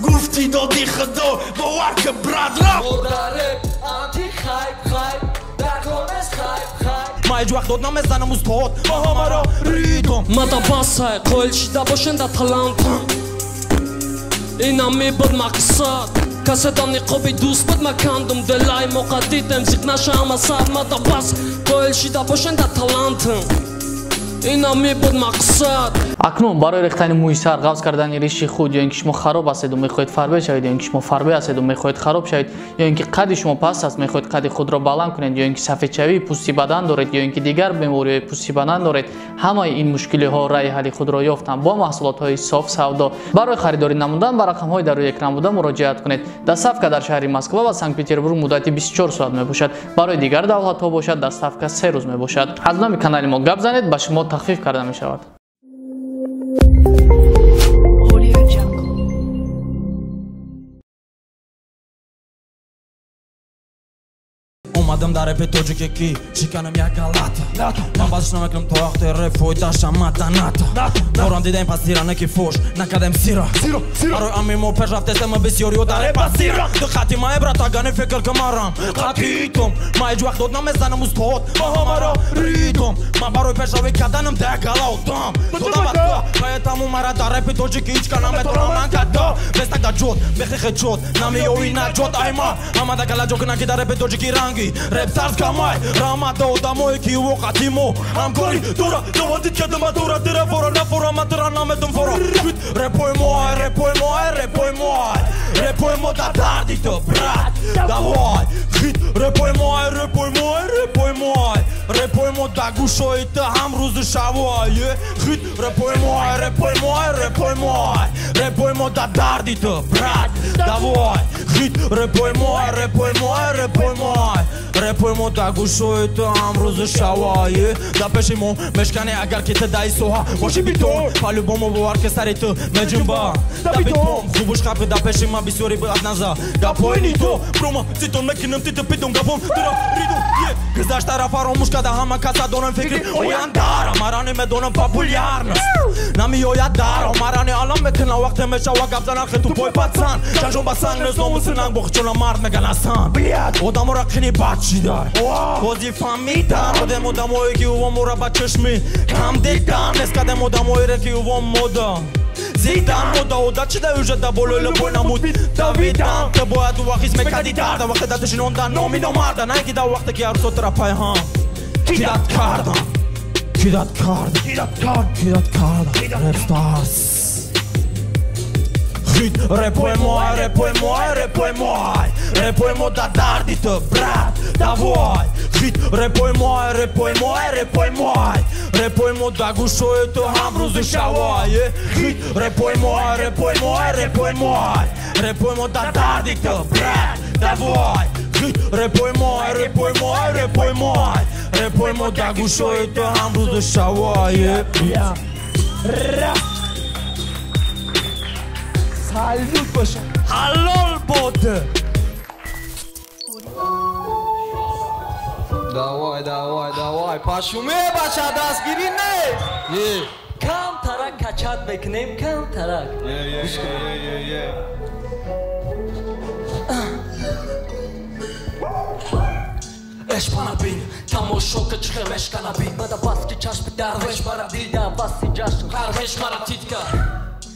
Гуфти доди худо бовар ки брат рафт. Модареп анти хайп хайп дар конес хайп хайп. Ма ҳеҷ вақт дод намезанам устод, ма ҳамаро ридом. Мада басай қоил шида бошен да талантам. Инам мебуд мақсад. Касе да ниқоби дӯст буд ма кандум дилай моқа дидем зиқ наша ҳама сар. Мада бас қоил шида бошен да талантам. Инам мебуд мақсад. Акнун барои рехтани мӯи сар, ғафз кардани риши худ, ё ин ки шумо хароб ҳастеду мехоҳед фарбе шавед, ё ин ки шумо фарбе ҳастеду мехоҳед хароб шавед, ё ин ки қади шумо паст аст, мехоҳед қади худро баланд кунед, ё ин ки сафедшавии пӯсти бадан доред, ё ин ки дигар бемориҳои пӯсти бадан доред, ҳамаи ин мушкилиҳо раъи ҳалли худро ёфтанд бо маҳсулотҳои соф савдо. Барои харидорӣ намудан ба рақамҳои дар рӯи экран буда муроҷиат кунед. Доставка дар шаҳри Москва ва Санкт-Петербург муддати 24 соат мебошад. Барои дигар давлатҳо бошад доставка 3 рӯз мебошад. Аз номи канали мо гап занед, ба шумо тахфиф карда мешавад. Омадам дар репи тоҷике ки шиканам як галата. Ман базиш намекунам то вақте реп фоидаша маданата. Морам дидаем пас сиране ки фош накардем сира. Барои ами мо пеш рафтесем бисёриё дар репа сира. Ду хати мае брат агане фикр ки марам қатитум. Ма ҳеҷ вақт дод намезанам устод, ма ҳамаро ридом. Ман барои пешравӣ карданам да як гала одам. Додам ба поэтому мара дар репи тоҷики ҳеҷ ка наметонам ман када. Бестак да ҷод, бехихе ҷод, намеёи наҷот ай ма. Ҳама да гала ҷо кунанд ки дар репи тоҷики ранги реп сарз камай. Раҳмат да одамое ки воқати мо ҳамкорӣ дора. Доводид кардама дора дира фора нафора ма дира намедум фора. Репои мой, репои мой, репои мой, репои мо да дарди ту брат. Давай хит репои мой, репои мой, репои мой, репои мо да гӯшои ту ҳам рӯзу шавой. Хит репои мой, репои мой, репои мой, репои мо да дарди ту брат. Давай хит репои мой, репои мой, репои мой, репои мо да гӯшои ту ҳам рӯзу шавой. Да пеши мо мешкане агар ки ту даи соҳа боши битон, по-любому бовар ки сари ту меҷунба. Да битон хубуш хапи да пеши ма бисёри бад наза. Гапҳои ни то брома цитон мекунам титу питон гапон тура риду. Гузаштара фаромӯш карда ҳама каса дорам фикри ояндара. Мара намедонам популярност намеояд даро. Мара не алам мекунам вақте мешава гап занам хе тупой пацан. Чанжон ба санг незному синанг бохчона мард меган асан. Одамора қини бад шида бози фаҳмидан. Одем одамое ки увомора ба чашми кам дидан. Нест кадем одамоере ки увом мода зидан. Мода одат шида уже да болои лабой намуд давидан. Ту бояд ду вақт ҳис мекарди дарда вақте да тушинондан номи номарда. На ки да вақте ки арӯсо тура пайҳам кидат кардам, кидат кардам, кидат кардам, кидат кардам. Репстарс хит репои мой, репои мой, репои мой, репои мо да дарди ту брат. Давай хит репои мой, репои мой, репои мой, репои мо да гӯшои ту ҳам рӯзу шавой. Хит репои мой, репои мой, репои мой, репои мо да дарди ту брат. Давай хит репои мой, репои мой, репои мой, репои мо да гӯшои ту ҳам рӯзу шавой. Салют бошад, ҳалол бод. Давай, давай, давай, пашуме бача, дастгирӣ нест. Камтарак качат мекунем, камтарак. Эшпана бин, тамошо ки чӣ хел мешкана бин. Мада бас ки чашми дарвеш мара дида, баси ҷашн харвеш мара титка.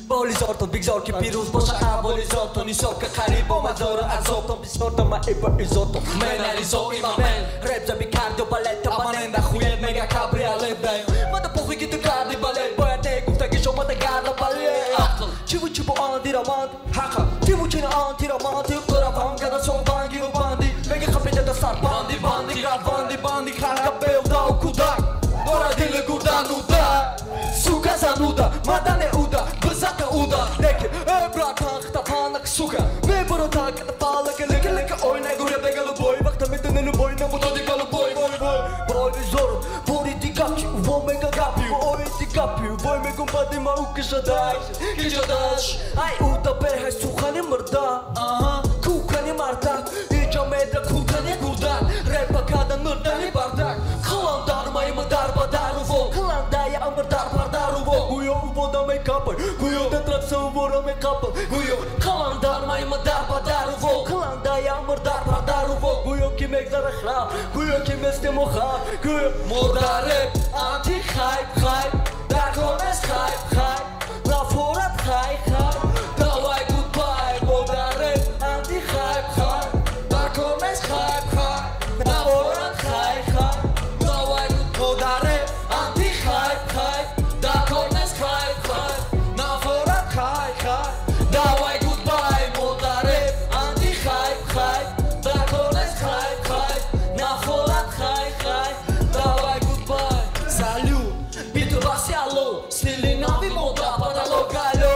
Болизортон бигзор ки пирӯз боша аболизортон ҳисоб ки қариб омадзора азобтон бисёртон ма ибо изотон мен ализо има мен реп заби кардио балет абонента хует мега кабриолет даем мада похуй ки ту карди балет бояд не гуфтаги шомада гарда балет ақл чиву чибу антиромант ҳақа чиву чина антиромантик қураван када сонбангиву банди мега қапида сар банди банди граванди банди хака беудау кудак дора дили гурдануда сука зануда мадане уда бизата уда лекин эй братан хитафанак сука мебуро так фалак лекин лекин ой нагуре бега любой вақта медони любой намудоди голубой бой бой бой бизор бори дигапи во мега гапи ой дигапи вой мегум бади ма у кишадаш кишадаш ай уда беҳай сухани мурда аҳа кукани марда иҷа меда куртани гурда репа када мурдани бардак қаландар майма дар ба дару во қаландая амр дар бардару во гӯё увода мекапай гӯё датракса увора мекапа гӯё қаландар. Ҳамаи ма дар ба дару во Кландай амр дар пардару во Гӯё ки мегзара храб Гӯё ки местему хаб Гӯё модар реп анти хайп хайп Дар кор нест хайп хайп Нафорат хай хай Давай goodbye модар реп анти хайп хайп Дар кор нест хайп хайп Нафорат хай хай Давай модар реп анти хайп хайп Дар кор нест хайп хайп Нафорат хай хай Давай goodbye модар реп анти хайп хайп Дар кор нест хайп хайп Нафорат хай хай Давай goodbye Салют Биту баси алло Стили нави мода падало алло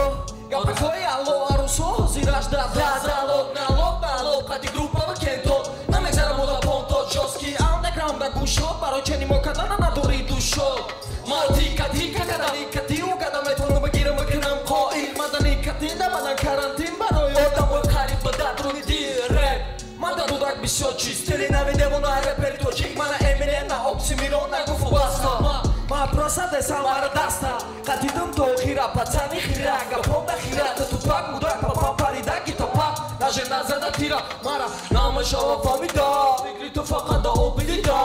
Гапакои алло арусо ҳозираш дар залог налог налог Қади группа ва кенто Намегзара мода понто Жёсткий андеграунд да гӯшот Барои чени мо кардана надори душот Ма тика тика кадани катиу када метавонам бигирам бикунам қоил Мадани катин да бадан карантин барои одамои қариб ба дадруни дил рэп Ман дар дудак бисёр чиз Стили нави девона репери тоҷик Мана Эминем на Оксимирон нагуфу баста Ма просто десам мара даста Қатидам то охира пацани хира Гапом да хира Та тупак мудак папам парида гитопак Наже назада тира Мара намешава фамида Фикри ту фақат да обидида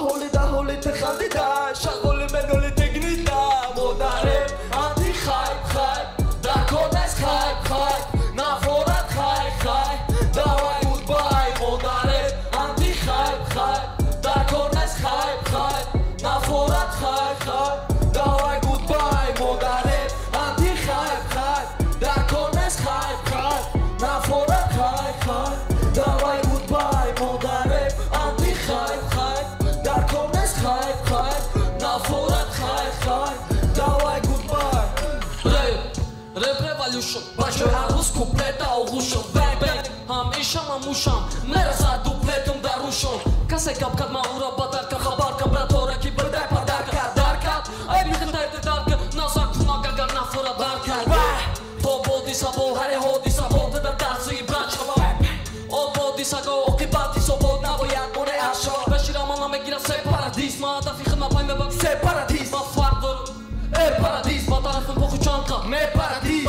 Ҳоли да ҳоли ты хандида Шағоли меноли тегнида Модар реп анти хайп хайп Дар кор нест хайп хайп Нафорат хай хай Давай goodbye модар реп анти хайп хайп Дар кор нест хайп хайп Нафорат хай хай Давай goodbye модар реп анти хайп хайп Дар кор нест хайп хайп Нафорат хай хай Давай goodbye модар реп анти хайп хайп Дар кор нест хайп хайп Нафорат хай хай Давай goodbye Рэп рэп revolution Бачои ҳар рӯз куплета оғӯшам Бэнг бэнг ҳам ишам ҳам ушам Мерасад дуплетам дар рӯшон Касе гап кард ман ӯро бадаркам Хабар кам братора ки бидай падарка Даркат ай бихитайте дарка Назар кунак агар нафора даркар То боди сабо ҳаре ҳодиса бода дар дарси ибрат шава Ободи саго оқибати собод набояд моне ашо Бешира ман намегира сепаратист Ман ҳадафи хидма пай мебак сепаратист Ман фарқ дорам э парадиз Ба тарафам поху чанқа ме парадиз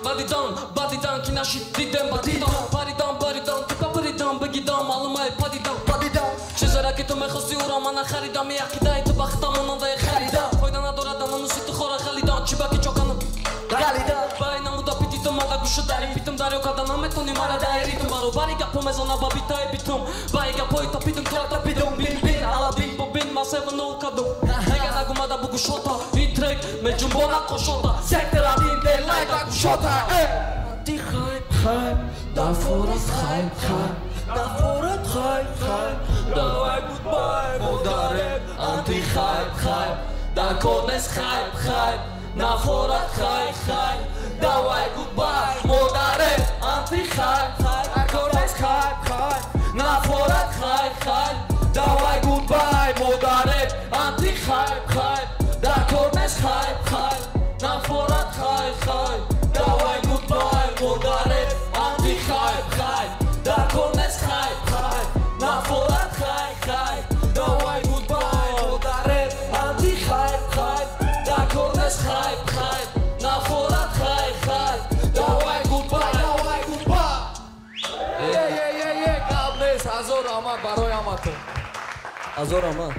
Бадидам бадидам ки нашид дидем бадидам Паридам баридам типа баридам бигидам маълумай падидам падидам Чизера ки ту мехости ӯро ман нахаридам Яқидаи ту ба хитам монандаи харидам Фойда надорад анонуси ту хора халидам Чӣ ба ки чоканам галидам Бай намуда пититум мада гӯшу дари питум Дарё карда наметони мара даи ритм Баробари гапо мезона ба битаи битум Баи гапои тапидум тура тапидум Бин бин аладдин бобин ма севнол кадум Нега нагумада бугу шота И трек меҷунбона қошота Сектор один делай да гушота Анти хайп хайп Нафорат хайп хайп Нафорат хайп хайп Давай goodbye модар реп анти хайп хайп Дар кор нест хайп хайп Нафорат хай хай Давай goodbye модар реп анти хайп хайп Дар кор нест хайп хайп Нафорат хай хай Давай goodbye модар реп анти хайп хайп Дар кор нест хайп хайп Нафорат хай хай Давай goodbye модар реп анти хайп хайп Дар кор нест хайп хайп Нафорат хай хай Давай goodbye модар реп анти хайп хайп Дар кор нест хайп хайп Нафорат хай хай Давай goodbye давай goodbye Е е е е гап нест ҳазор раҳмат барои ҳаматон Ҳазор раҳмат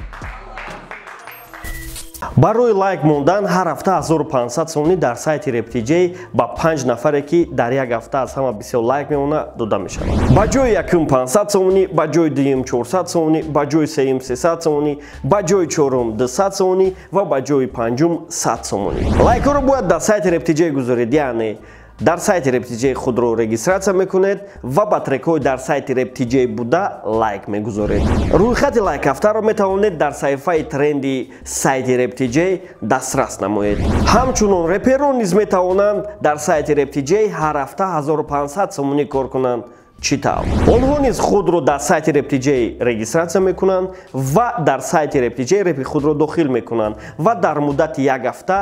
Барои лайк мондан ҳар ҳафта 1500 сомонӣ дар сайти RapTJ ба 5 нафаре ки дар як ҳафта аз ҳама бисёр лайк мемонад дода мешавад. Ба ҷои якум 500 сомонӣ, ба ҷои дуюм 400 сомонӣ, ба ҷои сеюм 300 сомонӣ, ба ҷои чорум 200 сомонӣ ва ба ҷои панҷум 100 сомонӣ. Лайкҳоро бояд дар сайти RapTJ гузоред, яъне дар сайти RapTJ худро регистрация мекунед ва ба трекҳои дар сайти RapTJ буда лайк мегузоред. Рӯйхати лайкҳафтаро метавонед дар саҳифаи тренди сайти RapTJ дастрас намоед. Ҳамчунон реперон низ метавонанд дар сайти RapTJ ҳар ҳафта 1500 сомонӣ кор кунанд. Чӣ тавр? Онҳо низ худро дар сайти RapTJ регистрация мекунанд ва дар сайти RapTJ репи худро дохил мекунанд ва дар муддати як ҳафта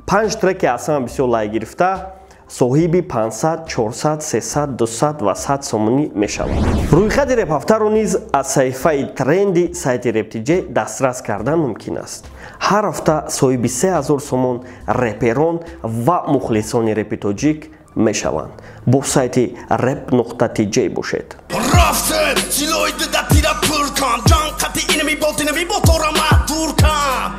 5 треки аз ҳама бисёр лайк гирифта соҳиби 500, 400, 300, 200 ва 100 сомонӣ мешавад. Рӯйхати репҳафтаро низ аз саҳифаи тренди сайти RapTJ дастрас кардан мумкин аст. Ҳар ҳафта соҳиби 3000 сомон реперон ва мухлисони репи тоҷик мешаванд. Бо сайти rap.tj бошед. Рафтем силои дидатира пур кам, ҷан қати инами ботинами боторама дур кам,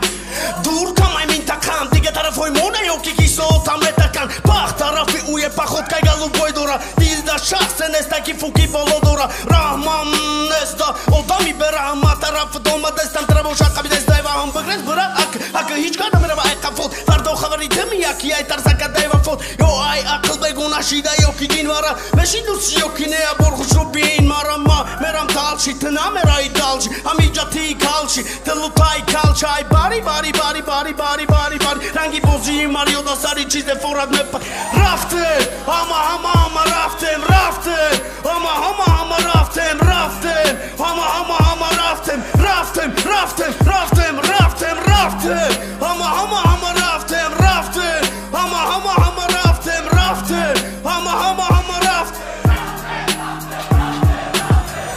дур кам ай минтақам, дига тарафҳои мо наё ки кислотам метакан. Пах тарафи уе походкай голубой дора, дилда шахсе неста ки фуки боло дора, раҳмам неста одами бераҳма тараф домадестам тарабоша қабидестай ва ҳам бигрез бира ак ак ҳеҷ кар намерава ай қафот. Фардо хабари тими яки ай тарсакадай вафот, ё ай ақл бегуна шида ё ки дин вара мешинуси ё ки не бор хушру бин мара. Ма мерам талши, ту намераи далши, ҳамиҷа ти калши, ту лутай калши, ай бари бари бари бари бари бари бари ранги бозии марио да сари чизе форад мепа. Рафтем ҳама ҳама ҳама рафтем рафтем ҳама ҳама ҳама рафтем рафтем ҳама ҳама ҳама рафтем рафтем рафтем рафтем рафтем рафтем ҳама ҳама ҳама рафтем рафтем ҳама ҳама ҳама рафтем рафтем ҳама ҳама ҳама рафтем.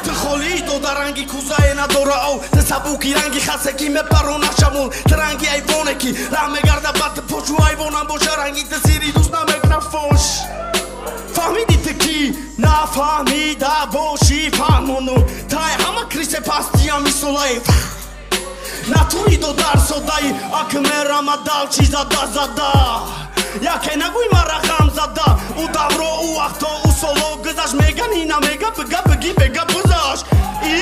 Ту холӣ дода ранги кузае надора ов, ту сабуки ранги хасе ки мепарона шамол, ту ранги айвоне ки раҳ мегарда ба ту пошу айвонам боша ранги ту сири дӯст намекуна фош. Фаҳмиди ту ки нафаҳмида бошӣ фаҳмону тай ҳама крисе пастиям мисолаи натури додар содаи ак мерама дал чи зада зада яке нагӯй мара ғам зада. Ӯ давро ӯ вақто ӯ соло гузашт, меган ина мега бига биги бега бузашт. И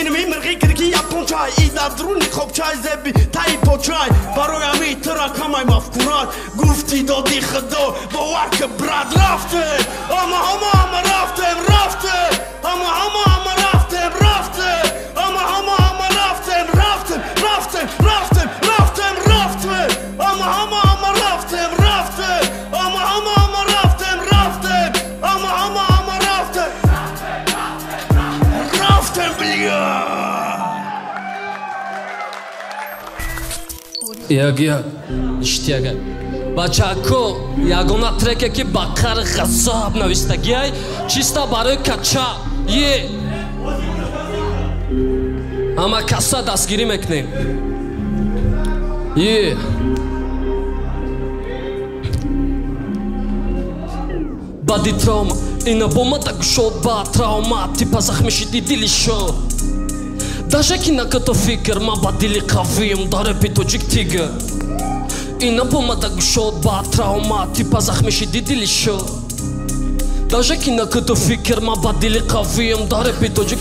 инми мирғи кирки япончай, и дар дуруни хобчай зеби таи почай, барои ҳами тура камай мафкурат гуфти доди худо бовар ки брат. Рафтем ҳама ҳама ҳама рафтем рафтем ҳама ҳама ҳама рафтем рафтем ҳама ҳама ҳама рафтем рафтем рафтем рафтем рафтем рафтем ҳама ҳама ҳама рафтем рафтем ҳама ҳама ҳама рафтем рафтем ҳама ҳама ҳама рафтем рафтем бля. Як як иштияга бачако, ягона треке ки ба қар ғазаб навистагиай чиста барои кача е ҳама каса дастгирӣ мекунем. Е бади травма ина бомада гушод ба травма типа захми шиди дили шод. Даже ки накато фикр ма ба дили қавиюм дар репи тоҷик тигр. Ина бомада гушод ба травма типа захми шиди дили шод. Даже ки накато фикр ма ба дили қавиюм дар репи тоҷик.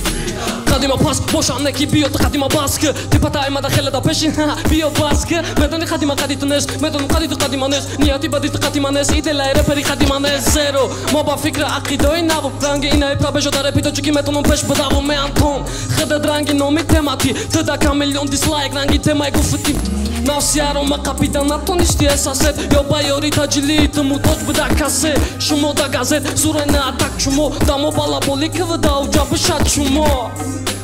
Қадима пас бошам неки биё қадима бас ки типа таймада хеле да пешин биё бас ки медони қадима қади ту нест, медонам қади ту қадима нест, нияти бади ту қадима нест, иделаи репери қадима нест. Зеро мо ба фикри ақидаи наву ранги инаи прабежо дар репи тоҷикӣ метонам пеш бидаву меантон худат ранги номи темати ту да кам миллион дислайк ранги темаи гуфти нафсияро ма қапида натонисти эсасет ё ба ёри таҷилии ту муҳтоҷ буда касе шумо да газет зуре на атак шумо дамо балаболи кивдау ҷабишад шумо.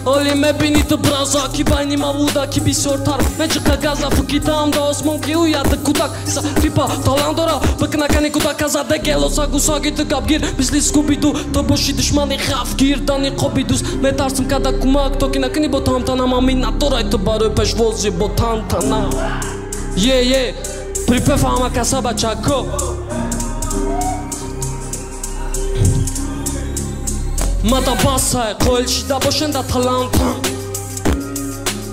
Оли мебини ту браза ки байни мавуда ки бисёртар меҷиқа газа фукитам да осмон ки уяд кӯдак типа талант дора бикнакани кӯдака зада гелоса гусаги ту гапгир мисли скубиду ту боши душмани хафгир дани қоби дӯст метарсим када кӯмак то ки накунӣ бо тантана ман надорай ту барои пешвози бо тантана. Е е припев ҳама каса бачако мада басай қоил шида бошен да талантам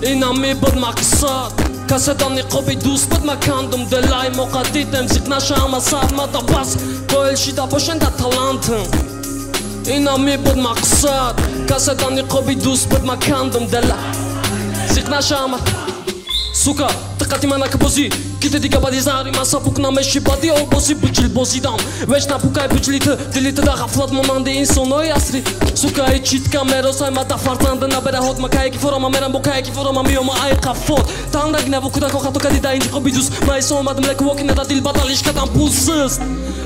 инам мебуд мақсад касе да ниқоби дӯст буд макандум дилай моқа дидем зиқ наша ҳама сар мада бас қоил шида бошен да талантам инам мебуд мақсад касе да ниқоби дӯст буд макандум дилай зиқ наша ҳама. Сука, диққати мана ки бозӣ ките дига бади заҳри ман сабук намеши бади обозӣ биҷил бозидам веч напукай биҷили ту дили ту да ғафлат монанди инсонои асри. Сука ай читка меросай ма да фарзанда набера ҳод ма кае ки форама мерам бо кае ки форама миёма ай қаффод тандаги наву кӯдако хато кади да интиқоби дӯст ма исо омадам лекувоки нада дил бадалиш кадам пулсист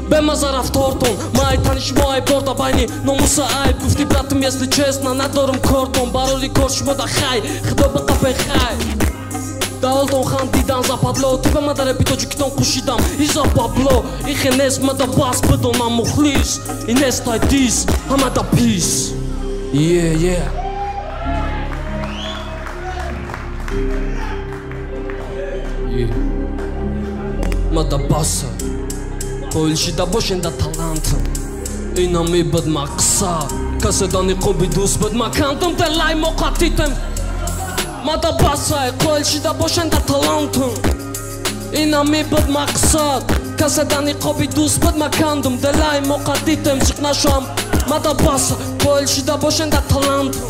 бемаза рафтортон ма ай тани шумо айб дорда байни номуса айб гуфти братум если честно надорум кортон барори кор шумо да хай худо биқапе хай. Даолтон хандидан западло типа ма дар репи тоҷикитон қушидам иза бабло ихе нест ма да бас бидонам мухлис и нестай дис ҳама да пис. Е е ма да баса. Қоил шида бошен да талантам. Инами буд мақсад. Касе да ниқоби дӯст буд ма кандум делай мо қатитем. Мада басай қоил шида бошен да талантам. Инами буд мақсад. Касе да ниқоби дӯст буд ма кандум делай мо қатитем. Зиқ нашам мада баса қоил шида бошен да талантам.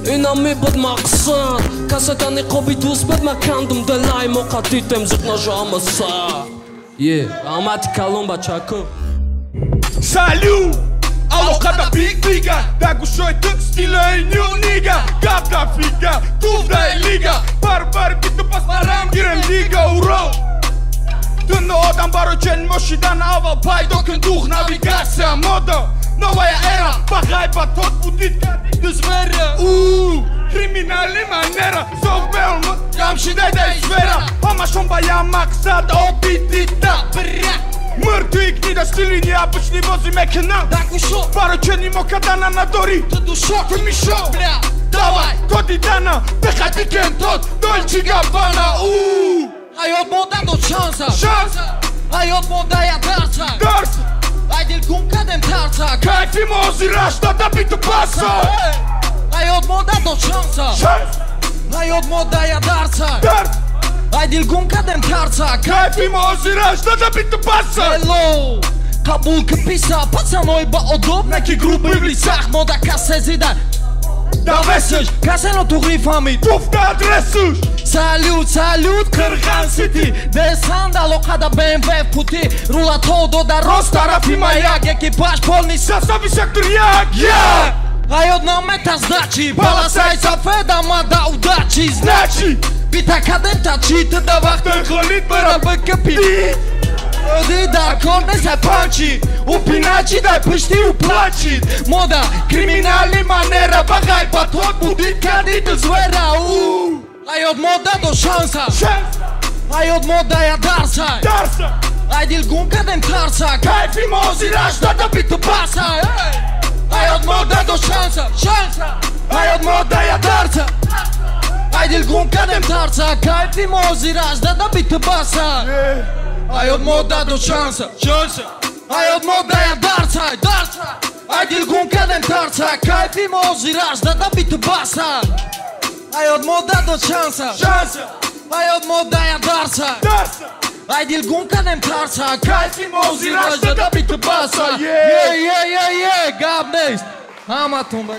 Инами буд мақсад. Касе да ниқоби дӯст буд ма кандум делай мо қатитем. Зиқ нашам аса. Е, раҳмати калон бачако. Салют! Алоқада биг бига, да гӯшои ту стилаи ню нига. Гап да фига, туф дай лига. Бар-бар биту пас марам гирем лига уро. Ту одам барои чен мошидан аввал пайдо кун дух навигатсия мода. Новая эра, ба ғайбатот будит дузмера. У, криминальный манера, зов беон, ҷамшидай дай сфера. Ҳамашон ба як мақсад обидида. Мыртык, не да стили необычный бозӣ мекунам. Барои чени мо кадана надорӣ. Ту душо, ту мишо. Давай, то дидана, бихати кентот, Дольче Габбана. У, ҳаёт мода дод шанса. Шанс, ҳаёт мода я дарса. Дарс, ай дил гум кардем тарса. Кайфи мо ҳозираш дада биту паса. Ҳаёт мода дод шанса. Шанс, ҳаёт мода я дарса. Дарс, ай дил гум кардем тарса. Кайфи мо ҳозираш дада биту паса. Hello, қабул ки писа, пацаной ба одоб наки грубый в лицах. Мода касе зида давесиш, касе нотуғрӣ фаҳмид. Гуфта адресуш. Салют, салют, Қирған Сити. Десант алоқада БМВ пути. Рулатҳо дода рост тарафи маяк. Экипаж полный состави сектор як. Як. Ҳаёт намета сдачи. Полосаи сафед амада удачи. Значи бита кадем тачи. Ту да вақти холид бара бикипи. Оди дар кор неса панчи. У пиначи дар пишти у плачи. Мода криминальный манера, ба ғайбатот будит кардӣ дузвера. У, ҳаёт мода дод шанса. Шанс, ҳаёт мода я дарса. Дарса, ай дил гум кардем тарса. Кайфи мо ҳозираш дада биту паса. Ҳаёт мода дод шанса. Шанса, ҳаёт мода я дарса. Ай дил гум кардем тарса. Кайфи мо ҳозираш дада биту паса. Ҳаёт мода дод шанса. Шанса, ҳаёт мода я дарса. Дарса, ай дил гум кардем тарса. Кайфи мо ҳозираш дада биту паса. Ҳаёт мода дод шанса. Шанса, ҳаёт мода я дарса. Дарса, ай дил гум кардем тарса. Кайфи мо ҳозираш дада биту паса. Е, е, е, е, гап нест. Ҳаматон ба.